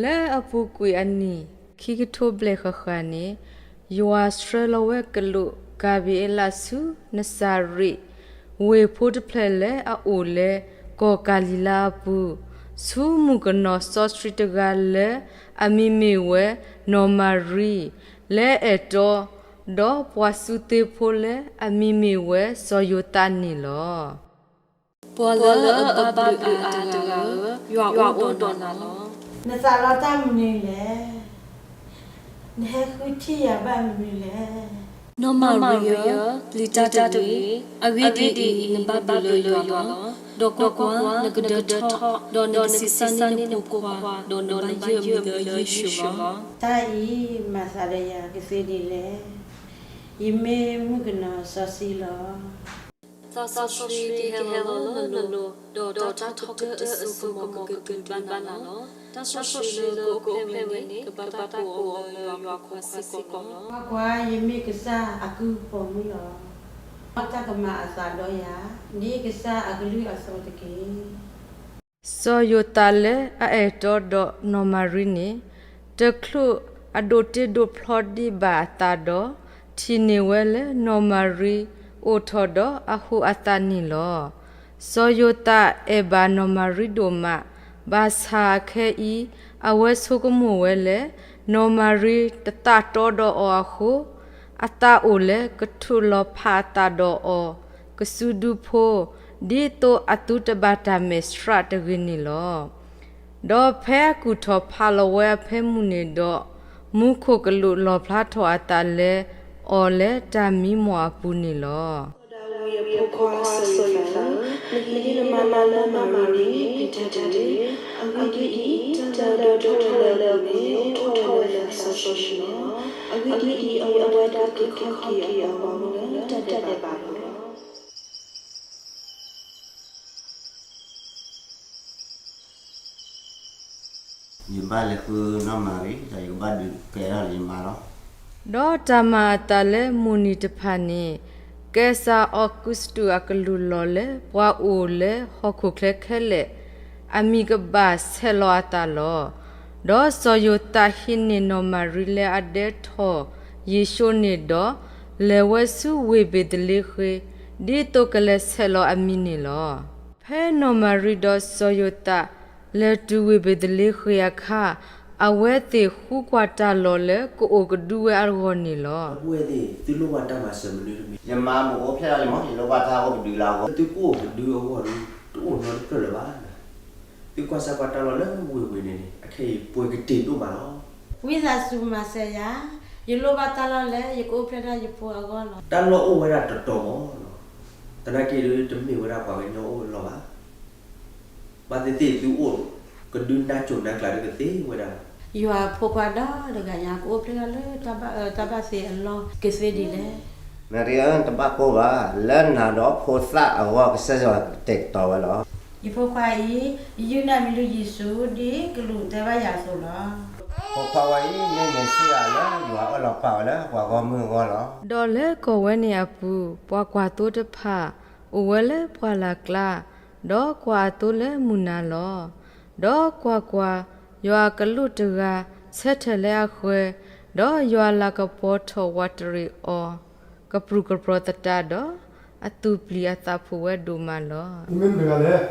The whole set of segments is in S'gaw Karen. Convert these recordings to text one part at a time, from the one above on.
လၢအပူၤကွံာ်အနံၣ်ခံကထိဘျဲၣ်ဃၣ်ဃၣ်န့ၣ်, ယွၤဆှၢလီၤဝဲကလူးကၤဘံအ့လးဆူ နစၤရ့း ဝ့ၢ်ဖိတဖျၢၣ်လၢအအိၣ်လၢကီၢ်ကၤလံၤလါအပူၤ, ဆူမုၣ်ကနီၤစီဆှံတဂၤလၢအမံၤမ့ၢ်ဝဲနီၢ်မၤရံ, လၢအဲၣ်တီ, ဒီးပှၤစူးသ့ဖိလၢအမံၤမ့ၢ်ဝဲစီၤယိၤသးန့ၣ်လီၤ. ပှၤလၢအဘၣ်ဘျုးအါတဂၤဧၢ, ယွၤအိၣ်ဒီးနၤလီၤ. နသးလီတၢ်မနုၤလဲၣ်. နဟဲဃုထံၣ်ယၤဘၣ်မနုၤလဲၣ်. နီၢ်မၤရံဧၢ, ပျံၤတၢ်တဂ့ၤ. အဂ့ၢ်ဒ်အံၤ, နဘၣ်ဘျုးလၢယွၤလီၤ. ဒီးကွၢ်ကွၢ်, နကဒၢထီၣ်, ဒီးနကဆံးစၢ်န့ၢ်နဖိခွါ, ဒီးနဘၣ်ယုၢ်အမံၤလၢယ့ၣ်ၡူးလီၤ. တၢ်အံၤမၤသးဒီးယၤကသ့ဒ်လဲၣ်. ယမ့ၢ်မုၣ်ကနီၤစီဆှံလီၤ. သးစီဆှံကဟဲလီၤလၢနလိၤ, ဒီးတၢ်ထီကတၢၢ်အစိကမီၤကကတုၤဘၣ်နၤလီၤ. တၢ်စီဆှံလၢကအိၣ်ဖျဲၣ်ဝဲန့ၣ်, ကဘၣ်တၢ်ကိးအီၤလၢယွၤဖိခွါစ့ၢ်ကီးလီၤ. ကွၢ်ကွၢ်, ယမ့ၢ်ကစၢ်အကုၢ်ပိာ်မုၣ်လီၤ. တၢ်ကမၤအသးဒီးယၤ, ဒ်ကစၢ်အကလုၢ်အသိးတက့ၢ်. စီၤယိၤသးလၢအအဲၣ်တီဒီးနီၢ်မၤရံန့ၣ်, တချုးအဒိးတ့ဒိးဖျီဒံးဘၣ်အသးဒီး, ထံၣ်န့ၢ်ဝဲလၢနီၢ်မၤရံအိၣ်ထီၣ်ဒီးအဟူးအသးန့ၣ်လီၤ. စီၤယိၤသးအဲၣ်ဘၣ်နီၢ်မၤရံဒိၣ်မး, ဘၣ်ဆၣ်အခဲအံၤ, အဝဲဆိကမိၣ်ဝဲလၢ နီၢ်မၤရံတသးတီဒီးအီၤအဃိ, အသးအိၣ်လၢကထုးလီၤဖးအသးဒီးအီၤ ကစုဒုဖိ, ဒ်သိးအသုတဘၣ်တၢ်မဲာ်ဆှးတဂ့ၤန့ၣ်လီၤ. ဒီးဖဲအကူၣ်ထီၣ်ဖးလီၤဝဲအဖၢမုၢ်န့ၣ်ဒီး, မူခိၣ်ကလူးလီၣ်ဖျါထီၣ်အသးလၢအီၤလၢတၢ်မံမီၢ်အပူၤန့ၣ်လီၤ. စီၤဒၤဝံးအဖိခွါစီၤယိၤသးဧၢ, နဟံးန့ၢ်နမါလၢမၤရံန့ၣ် ပျံၤတၢ်တဂ့ၤ. အဂ့ၢ်ဒ်အံၤ, တၢ်လၢအဒိၣ်ထီၣ်ဝဲလၢအပူၤန့ၣ် အိၣ်ထီၣ်ဝဲလၢသးစီဆှံန့ၣ်လီၤ. အဂ့ၢ်ဒ်အံၤ, အဝဲဒၣ်ကခီၣ်က့ၤအပှၤဂီၢ်မုၢ်လၢတၢ်ဒဲးဘးပူၤလီၤ. ယဘၣ်လဲၤဃုနီၢ်မၤရံ, ဒီးယကဘၣ်ဒုးကဲထီၣ်လၢယမါလီၤ. ဒီးတၢ်မၤအသးလၢမုၢ်နံၤတဖၣ်န့ၣ်, ကဲစၢ်အီးကူစတူးအကလုၢ်လီၤလၢပှၤအိၣ်လၢဟီၣ်ခိၣ်ချၢခဲလၢာ် အမံၤကဘၣ်ဆဲးလီၤအသးလီၤ. ဒီးစီၤယိၤသးဟံးန့ၢ်နီၢ်မၤရံလၢအဒဲထီၣ်ယ့ၣ်ၡူးန့ၣ်ဒီး, လဲၤဝဲဆူဝ့ၢ်ဘ့ၤသလ့ဃ့, ဒ်သိးကလဲၤဆဲးလီၤအမံၤန့ၣ်လီၤ. ဖဲနီၢ်မၤရံဒီးစီၤယိၤသး လဲၤတုၤဝ့ၢ်ဘ့ၤသလ့ဃ့အခါ, အဝဲသ့ၣ်ဃုကွၢ်တၢ်လီၢ်လၢကအိၣ်ကဒုဝဲအဂီၢ်န့ၣ်လီၤ. ဒီပုၢ်ဝဲၢ်သ့ၣ်, သုလိၣ်ဘၣ်တၢ်မၤစၢၤမနုၤတမံၤ, ယမါမ့ၢ်အိၣ်ဖျဲၣ်ထီၣ်လံမး, ယလိၣ်ဘၣ်တၢ်အိၣ်ကဒုလၢအဂီၢ်, သုကအိၣ်ကဒုအဂီၢ်ဒီး တအိၣ်နီတဖျၢၣ်လၢၤဘၣ်. သုကွၢ်စၢ်ကွၢ်တၢ်လီၢ်လၢဝ့ၢ်ဝ့ၢ်န့ၣ်န့ၣ်, အခဲအံၤပှဲၤကတ့ၢ်ဒိၣ်မးလီၤ. ဝံသးစူၤမၤစၢၤယၤ, ယလိၣ်ဘၣ်တၢ်လီၢ်လၢယကအိၣ်ဖျဲၣ်ထီၣ်ယဖိအဂီၢ်လီၤ. တၢ်လီၢ်အိၣ်ဝဲဒၣ်တတီၤမး, သနာ်က့ဒီး တမ့ၢ်ဝဲဒၣ်ပှၤကညီအိၣ်အလီၢ်ဘၣ်. ဘၣ်သ့ၣ်သ့ၣ်သုအိၣ်ကဒုနါစိၤနါကျးဒီးကသ့ဝဲဒၣ်. ယွၤအဖိခွါဒီတဂၤညါ ကအိၣ်ဖျဲၣ်ထီၣ်လၢတၢ်ဘၣ်အၢတၢ်ဘၣ်သ့အလီၢ် ကသ့ဒ်လဲၣ်. မၤရံဧၢ, တဘၣ်ကိၢ်ဘၣ်, လၢနၤဒီးဖိသၣ်အဂီၢ် ကစၢ်ယွၤကတဲာ်ကတီၤဝဲလီၤ. ယဖိခွါအံၤ, ယုၢ်နၢ်မံၤလၢယ့ၣ်ၡူး ဒ်ကလူးတဲဘၣ်ယၤအသိးလီၤ. ဖိခွါဝဲအံၤ မ့ၢ်မ့ၣ်ၡံအၤလၢယွၤအၢၣ်လီၤပာ်ဝဲလၢပှၤဂီၢ်မုၢ်အဂီၢ်လီၤ. ဒီးလၢကီၢ်ဝဲန့ၣ်အပူၤ, ပှၤကွၢ်သိတဖၣ် အိၣ်ဝဲလၢပှၢ်လၢ်ကျါ, ဒီးကွၢ်အသိလၢမုၢ်နၤလီၤ. ဒီးကွၢ်ကွၢ်, ယွၤအကလူးတဂၤ ဆၢထၢၣ်လၢအဃၢၤ, ဒီးယွၤအလၤကပီၤထီၣ်ဝးတရံးအီၤ, ကပြုၢ်ကပြီၤသတးဒီး, အသူၣ်ပျံၤအသးဖုးဝဲဒိၣ်မးလီၤ. မ့မ့ၢ်မတဂၤလဲၣ်,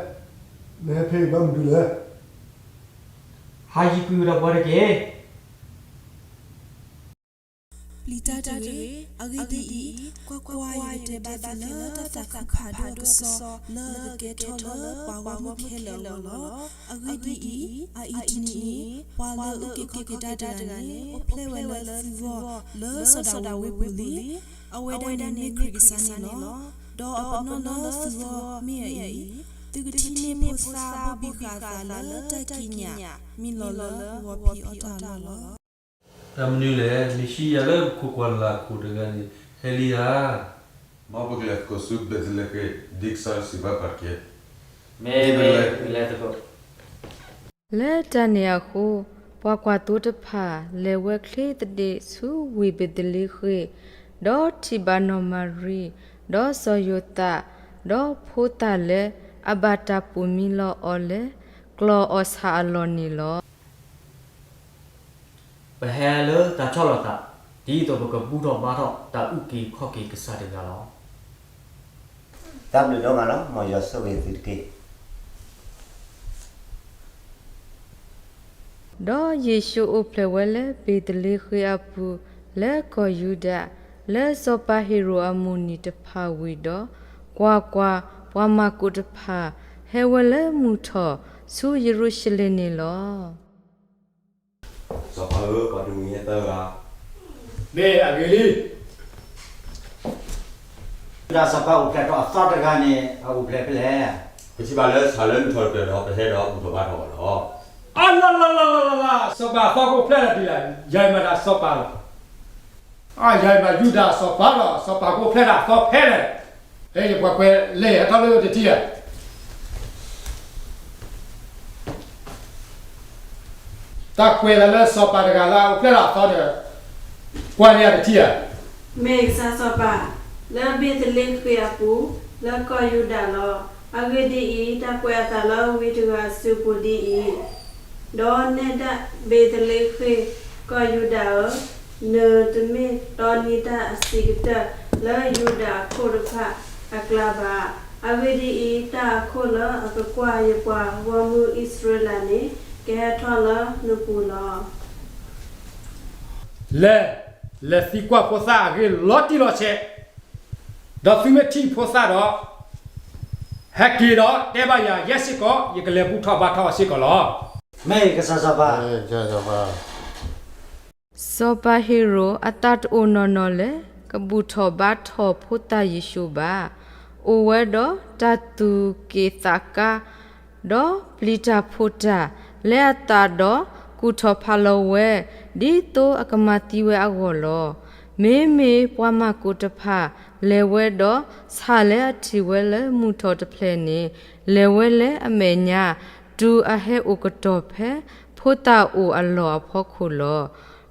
နဟဲဖဲအံၤဘၣ်မနုၤလဲၣ်. ဟးယံၤကွံာ်ဒီးပှၤတက့ၢ်. ပျံၤတၢ်တဂ့ၤ. အဂ့ၢ်ဒ်အံၤ, ကွၢ်ကွၢ်, ယကတဲဘၣ်သုလၢတၢ်သးခုဖးဒိၣ်အကစီၣ် လၢအကကဲထီၣ်လၢပှၤဂီၢ်မုၢ်ခဲလၢာ်အဂီၢ်လီၤ. အဂ့ၢ်ဒ်အံၤ, အအံၤတနံၤအံၤ, ပှၤလၢအအုၣ်က့ၤခီၣ်က့ၤတၢ်တဂၤန့ၣ် အိၣ်ဖျဲၣ်ဝဲလၢသုဂီၢ် လၢစီၤဒၤဝံးအပူၤလံ. အဝဲဒၣ်န့ၣ်မ့ၢ်ခရံာ်ကစၢ်န့ၣ်လီၤ. ဒီးအပနီၣ်လၢသုဂီၢ်မ့ၢ်အအံၤ, သုကထံၣ်န့ၢ်ဖိသၣ်ဘိၣ်ဘံဃာ်အသးလၢတၢ်ကံးညာ် မံလီၤလၢဂီၤဖံးအီၣ်တၢ်အလီၢ်လီၤ. တၢ်မနုၤလဲၣ်, မ့ၣ်ၡံအၤလၢပခိးကွၢ်လၢ်ခိၣ်တဂၤန့ၣ် ဟဲလံဧါ. မ်ပကလဲၤသကိးဆူဘ့းသလ့ဃ့, ဒ်ကစၢ်ယွၤစံးဘၣ်ပှၤတက့ၢ်. မ့ၢ်, မ့ၢ်, လဲၤသကိး. လၢတၢ်န့ၣ်အဃိ, ပှၤကွၢ်သိတဖၣ် လဲၤဝဲချ့သဒ့ဆူဝ့ၢ်ဘ့းသလ့ဃ့, ဒီးထံၣ်ဘၣ်နီၢ်မၤရံ, ဒီးစီၤယိၤသး, ဒီးဖိသၣ်လၢအဘၣ်တၢ်ပိာ်မံလီၤအီၤလၢ ကျီၢ်အီၣ်ဆၣ်အလီၢ်န့ၣ်လီၤ. ပဟဲလၢတၢ်ဆီၣ်လီၤသး ဒ်သိးပကဘူၣ်ထီၣ်ဘါထီၣ်တၢ်အုၣ်က့ၤခီၣ်က့ၤကစၢ်တဂၤလီၤ. တၢ်ဘျုးဒိၣ်မးလီၤ, မ်ယွၤဆိၣ်ဂ့ၤသုတက့ၢ်. ဒီးယ့ၣ်ၡူးအိၣ်ဖျဲၣ်ဝဲလၢဘ့းသလ့ဃ့အပူၤ လၢကီၢ်ယူဒၤ, လၢစီၤပၤဟ့ၤရိာ်အမိၣ်နံၤတဖၣ်ဝံၤဒီး, ကွၢ်ကွၢ်, ပှၤမၤကိာ်တဖၣ်ဟဲဝဲလၢမုၢ်ထီၣ်ဆူယရူၤၡလ့ၣ်န့ၣ်လီၤ. စီၤပၤဧၢ, ပှၤတမှံၤဟဲသၢဂၤ, မ့ၢ်အဂ့ၤလံ. ယူဒၤစီၤပၤအိၣ်ဖျဲၣ်ထီၣ်အသီတဂၤန့ၣ် အအိၣ်ဖျဲၣ်ဖဲလဲၣ်. ပထံၣ်ဘၣ်လၢဆၣ်လၢမုၢ်ထီၣ်တဖျၢၣ်ဒီး ပဟဲဒီးဘူၣ်ထီၣ်ဘါထီၣ်အီၤလီၤ. အလီၤလီၤလီၤလီၤလီၤလီၤ, စီၤပၤအသီကအိၣ်ဖျဲၣ်ဒၣ်ဒ်လဲၣ်, ယၤအံၤမၤတၢ်စီၤပၤလီၤ. အါ, ယၤအံၤမၤယူဒၤစီၤပၤလီၤ, စီၤပၤကအိၣ်ဖျဲၣ်ဒၣ်အသီဖဲလဲၣ်. ဟဲယပှၤကွဲးလဲၤဟဲထီၣ်လၢတထံၣ်ဧါ. တၢ်ကွဲးသးလၢစီၤပၤတဂၤလၢအအိၣ်ဖျဲၣ်ဒၣ်အသီန့ၣ်, ကွၢ်န့ၢ်ယတထံၣ်ဧါ. မ့ၢ်ကစၢ်စီၤပၤ, လၢဘ့းသလ့ဃ့အပူၤ, လၢကီၢ်ယူဒၤလီၤ. အဂ့ၢ်ဒ်အံၤ, တၢ်ကွဲးအသးလၢဝ့ၢ်တဂၤအစုပူၤဒ်အံၤ, ဒီးနဲဒၣ်ဘ့းသလ့ဃ့, ကီၢ်ယူဒၤဧၢ, နတမ့ၢ်တီနံၤတၢ်အဆံးကတၢၢ်လၢယူဒၤအခိၣ်တဖၣ်အကျါဘၣ်. အဂ့ၢ်ဒ်အံၤ, တၢ်အခိၣ်လၢအကကွၢ်ယပှၤဂီၢ်မုၢ်အံၣ်စရ့လးန့ၣ် ကဟဲထီၣ်လၢနပူၤလီၤ. လဲၤ, လဲၤသံကွၢ်ဖိသၣ်အဂ့ၢ်လီၤတံၢ်လီၤဆဲး, ဒီးသုမ့ၢ်ထံၣ်ဖိသၣ်ဒီး, ဟဲက့ၤဒီးတဲဘၣ်ယၤယဲစ့ၢ်ကီး, ယကလဲၤဘူၣ်ထီၣ်ဘါထီၣ်အီၤစ့ၢ်ကီးလီၤ. မ့ၢ်ကစၢ်စီၤပၤ. စီၤပၤဟ့ၤရိာ်အသးတအိၣ်နီၢ်နီၢ်လၢ ကဘူၣ်ထီၣ်ဘါထီၣ်ဖိသၣ်ယ့ၣ်ၡူးဘၣ်. အိၣ်ဝဲဒီးတၢ်သူၣ်က့ၣ်သးကါ, ဒီးပျံၤတၢ်ဖုးတၢ်, လဲၤအသးဒီးကူၣ်ထီၣ်ဖးလီၤဝဲ, ဒ်သိးအကမၤသံဝဲအဂီၢ်လီၤ. မ့မ့ၢ်ပှၤမၤကိာ်တဖၣ်လဲၤဝဲဒီး ဆၣ်လၢအထံၣ်ဝဲလၢမုၢ်ထီၣ်တဖျၢၣ်န့ၣ်, လဲၤဝဲလၢအမဲာ်ညါ, တုၤအဟဲအိၣ်ကတီၢ်ဖဲဖိသၣ်အိၣ်အလီၢ်အဖီခိၣ်လီၤ.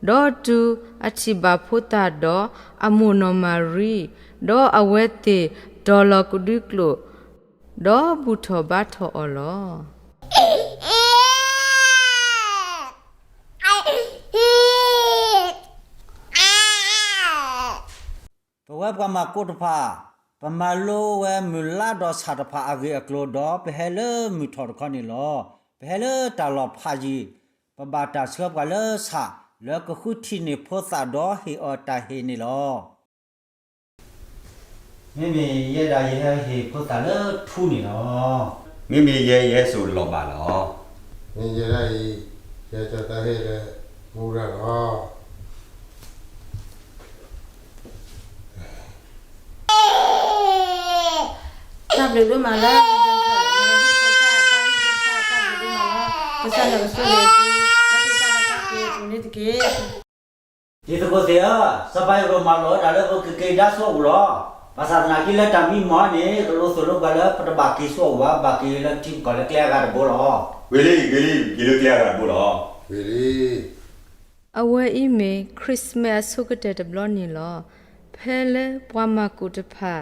ဒီးတုၤအထံၣ်ဘၣ်ဖိသၣ်ဒီးအမိၢ်နီၢ်မၤရံ, ဒီးအဝဲသ့ၣ်တီၤလီၤကဒွံကျိာ်, ဒီးဘူၣ်ထီၣ်ဘါထီၣ်အီၤလီၤ. ပဝဲပှၤမၤကိာ်တဖၣ်, ပမၤလိဝဲမုၢ်လါဒီးဆၣ်တဖၣ်အဂ့ၢ်အကျိၤဒီး ပဟဲလၢမုၢ်ထီၣ်တခီန့ၣ်လီၤ. ပဟဲလၢတၢ်လီၢ်ဖးယံၤ, ပဘၣ်တၢ်ဆှၢပှၤလၢဆၣ်လၢကဃုထံၣ်န့ၢ်ဖိသၣ်ဒီးဟ့ၣ်အီၤတၢ်ဟ့ၣ်န့ၣ်လီၤ. မ့မ့ၢ်ယဲဒၣ်ယဟဲဟ့ၣ်ဖိသၣ်လၢထူန့ၣ်လီၤ. မ့မ့ၢ်ယဲယဟဲစိာ်လီၤဘၣ်လီၤ. မ့ၢ်ယဲဒၣ်အံၤ, ယဟဲကၠီၤတၢ်ဟ့ၣ်လၢမူရၤလီၤ. တၢ်ဘျုးဒိၣ်မးလၢ တၢ်ဘျုးဒိၣ်မးလၢ ကစၢ်ယွၤကဆိၣ်ဂ့ၤသု လၢသုတၢ်လဲၤတၢ်က့ၤအပူၤန့ၣ်တက့ၢ်. တံၤသကိးသ့ၣ်ဧၢ, စီၤပၤဟ့ၤရိာ်မၢလီၤဝဲဒၣ်လၢပကက့ၤကဒါဆူအအိၣ်လီၤ. ဘၣ်ဆၣ်သနာ်က့လၢတၢ်မံမီၢ်န့ၣ် ကလိၣ်သိၣ်လိပှၤလၢပတဘၣ်က့ၤဆူအအိၣ်ဘၣ်, ဘၣ်က့ၤလၢထံပကီၢ်လၢကျဲအဂၤတဘိလီၤ. ဂ့ၤလံ, ဂ့ၤလံ, က့ၤလၢကျဲအဂၤတဘိလီၤ. ဂ့ၤလံ. အဝဲအံၤမ့ၢ် Christmas အဆိကတၢၢ်တဘျီန့ၣ်လီၤ. ဖဲလၢပှၤမၤကူးတဖၣ်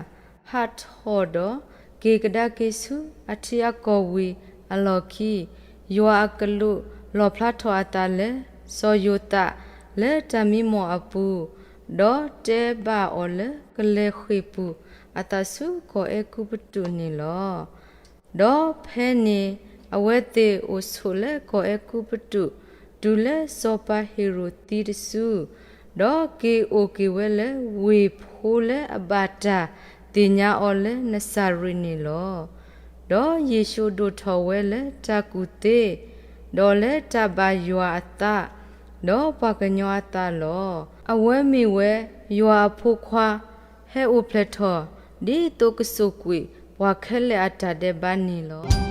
ဟးထီၣ်ဒီး က့ၤကဒါက့ၤဆူအထံအကီၢ်ဝံၤအလီၢ်ခံ, ယွၤအကလူးလီၣ်ဖျါထီၣ်အသးလၢ စီၤယိၤသးလၢတၢ်မံမီၢ်အပူၤ, ဒီးတဲဘၣ်အီၤလၢကလဲၤဃ့ၢ်ပူၤအသးဆူကီၢ်အဲၤကူပတူးန့ၣ်လီၤ. ဒီးဖဲန့ၣ်အဝဲသ့ၣ်အိၣ်ဆိးလၢကီၢ်အဲၤကူပတူး တုၤလၢစီၤပၤဟ့ၤရိာ်သံတစု, ဒီးက့ၤအိၣ်က့ၤဝဲလၢဝ့ၢ်ဖိလၢအဘၣ်တၢ်သ့ၣ်ညါအီၤလၢနစၤရ့းန့ၣ်လီၤ. ဒီးယ့ၣ်ၡူးဒိၣ်ထီၣ်ဝဲလၢတၢ်ကူၣ်သ့, ဒီးလၢတၢ်ဘါယွၤအသး, ဒီးပှၤကညီအသးလီၤ. အဝဲမ့ၢ်ဝဲယွၤအဖိခွါ ဟဲအိၣ်ဖျဲၣ်ထီၣ် ဒ်သိးကစိာ်ကွံာ်ပှၤခဲလၢာ်အတၢ်ဒဲးဘးန့ၣ်လီၤ.